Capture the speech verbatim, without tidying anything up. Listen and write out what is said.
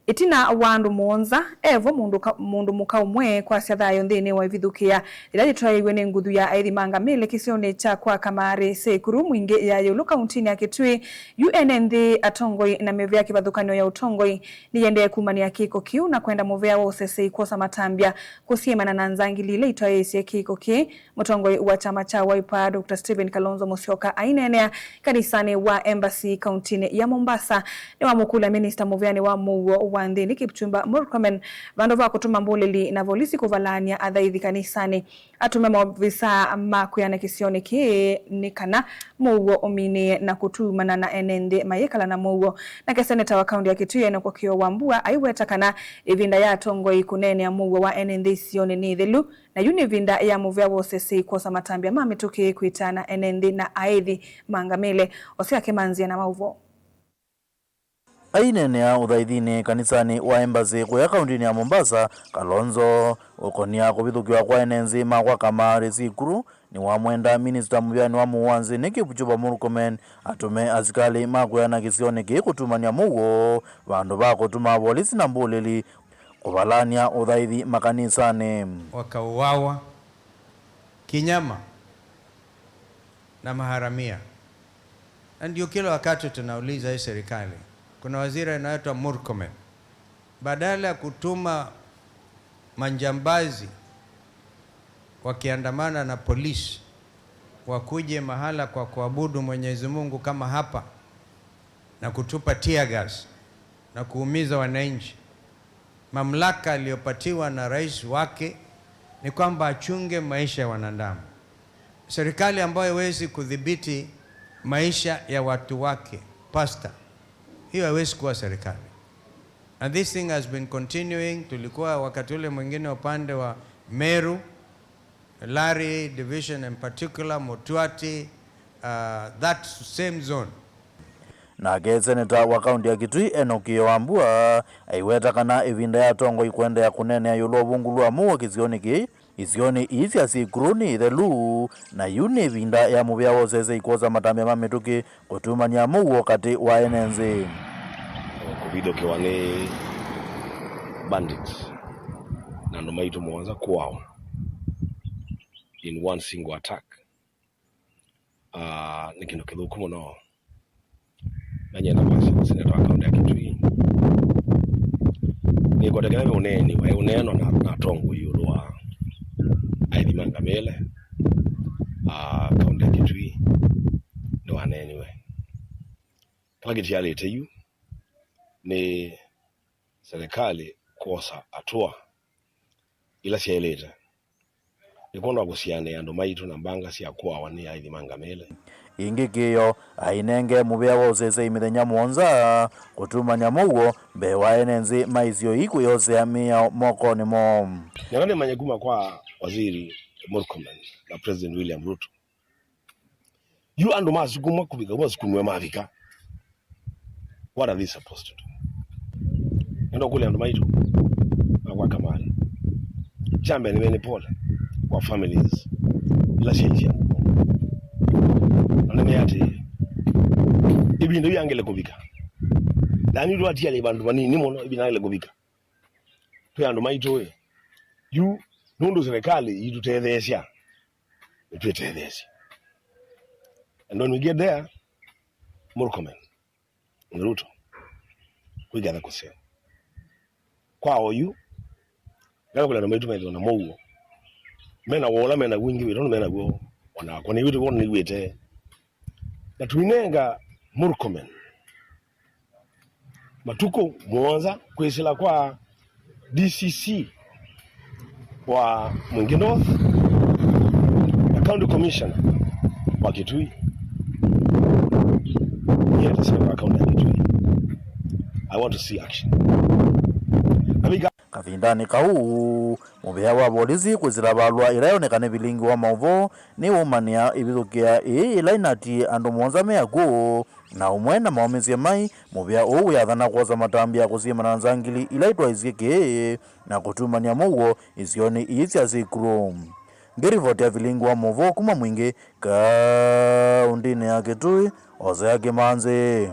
Ĩtina wa andũ mũonza, evo mũndũ ka-, mũndũ mũka ũmwe kwasya thayũ nthĩnĩ wa ĩvithũkĩa yĩla yĩtwaĩiw'e nĩ nguthu ya aĩthi ma ngamĩle kĩsionĩ kya kwa Kamarĩ, Sekuru Mwingĩ ya Ĩũlũ, kauntinĩ ya Kitui. Yu ene nthĩ, atongoi, na mĩvĩa kĩvathũkany'o ya ũtongoi nĩyendee kumanĩa kĩko kĩu na kwenda mũvĩa wa ũsesei kwosa matambya kũsyĩmana na nzangili ila itwaĩĩsye kĩko kĩĩ. Mũtongoi wa kyama kya Wiper, Doctor Stephen Kalonzo Musyoka, aineenea kanisanĩ wa Embassy kauntinĩ ya Mombasa, nĩwamũkũlya minista mũvĩanĩ wa mũuo wa nthĩnĩ, Kipchumba Murkomen, vandũ va kũtũma mbũlĩli na volisi kũvalaany'a athaithi kanisanĩ, atũme maovisaa ma kwĩana kĩsionĩ kĩĩ nĩ kana mũuo ũminĩe na kũtumana na ene nthĩ mayĩkala na mũuo. Nake seneta wa kaunti ya Kitui, Enock Okiya Wambua, aiweta kana ĩvinda ya atongoi kũneenea mũuo wa ene nthĩ isionĩ nĩ ĩthelu, na yu nĩ ĩvinda ya mũvĩa wa ũsesei kwosa matambya ma mĩtũkĩ kwĩtaana ene nthĩ na aĩthi ma ngamĩle. Ose ake manzia na maũvoo. Aineenea ũthaithinĩ kanisanĩ wa Embassy kũya kauntinĩ ya Mombasa, Kalonzo ũkonia kũvithũkĩwa kwa ene nthĩ ma kwa Kamarĩ, Sekuru, nĩwamwenda minista mũvĩanĩ wa mũuo wa nthĩnĩ, Kipchumba Murkomen, atũme asikalĩ ma kwĩana kĩsionĩ kĩĩ kũtumany'a mũuo vandũ va kũtũma volisi na mbũlĩli kũvalaany'a ũthaithi makanisanĩ. Wakauawa kinyama na maharamia. Na ndio kila wakati tunauliza hii serikali, kuna waziri anaitwa Murkomen, badala ya kutuma majambazi wakiandamana na polisi wakuje mahala kwa kuabudu Mwenyezi Mungu kama hapa na kutupa tear gas na kuumiza wananchi, mamlaka aliyopatiwa na rais wake ni kwamba achunge maisha ya wanadamu. Serikali ambayo haiwezi kudhibiti maisha ya watu wake, pastor, hiyo haiwezi kuwa serikali. And this thing has been continuing. Tulikuwa wakati ule mwingine upande wa Meru, Lari division in particular, Mutuati, uh, that same zone. Nake seneta wa kaunti ya Kitui, Enock Okiya Wambua, aiweta kana ĩvinda ya atongoi kũendeea kũneenea ĩũlũ wa ũvũngũlu wa mũuo kĩsionĩ kĩĩ, isionĩ ii sya Sekuru nĩ ĩthelu, na yu nĩ ĩvinda ya mũvĩa wa ũsesei kwosa matambya ma mĩtũkĩ kũtumany'a mũuo katĩ wa ene nthĩ. Kũvithũkĩwa nĩ bandits na andũ maitũ mũonza kũawa in one single attack. Ah, nĩ kĩndũ kĩthũku mũno. Na nyenda kwasya seneta wa kaunti ya Kitui, nĩkwete kĩla ve ũneeni waĩ ũneenwa na, na atongoi ĩũlũ wa aĩthi ma ngamĩle, ah, kaunti ya Kitui nĩwaneeniwe. Kĩla kĩtialĩte yu nĩ serikali kwosa hatua ila syaĩlĩte. Nĩkwondũ wa kũsianĩa andũ maitũ na mbanga sya kũawa nĩ aĩthi ma ngamĩle. Ĩngĩ kĩyo ainenge mũvĩa wa ũsesei mĩthenya mũonza kũtumany'a mũuo mbee wa ene nthĩ ma isio ii kwĩyosea mĩao mokonĩ moo. Nĩona nĩmanye kuma kwa Waziri Murkomen na President William Ruto. Yu andũ masukumwa kũvika, masukumwe mavika. What are they supposed to do? Nenda kũlya andũ maitũ ma kwa Kamarĩ. Kya mbee nĩmene pole kwa families ila syaisya. Na nĩmeatĩĩe ĩvinda yu yangele kũvika. Na nĩ twatialĩ vandũ vanini mũno ĩvinda yangele kũvika. Twĩ andũ maitũ ĩ. Yu nũndũ serikali itũtetheesya. Nĩtwĩtetheesye. And when we get there, Murkomen, Ruto, we gather kusema. Kwa oyu, ngakũlana maitu methĩwa na mũuo. Mena wola mena wingi witũ mena guo. Ona kwa nĩ witũ wona nĩwĩte. Na tuinenga Murkomen matukũ mũonza kwĩsĩla kwa D C C wa Mwingi North na County Commissioner wa Kitui. Niye atasema kwa county ya Kitui. I want to see action. Abika Kavindanĩ kau, mũvĩa wa volisi kwĩsĩla valũa ĩla yoneka nĩ vilingi wa maũvoo nĩwaumanĩa ĩvithũkĩa ĩĩ yĩla ĩnatie andũ mũonza me akw'ũ. Na ũmwe na maũmĩsye mai, mũvĩa ũũ wĩathana kwosa matambya kũsiĩmana na nzangili ila itwaisye kĩĩ na kũtumany'a mũuo isionĩ ii sya Sikulu. Ngĩrivoti ya vilingi wa maũvoo kuma Mwingi, kaũndĩnĩ ya Kitui, Hosea Kĩmanzi.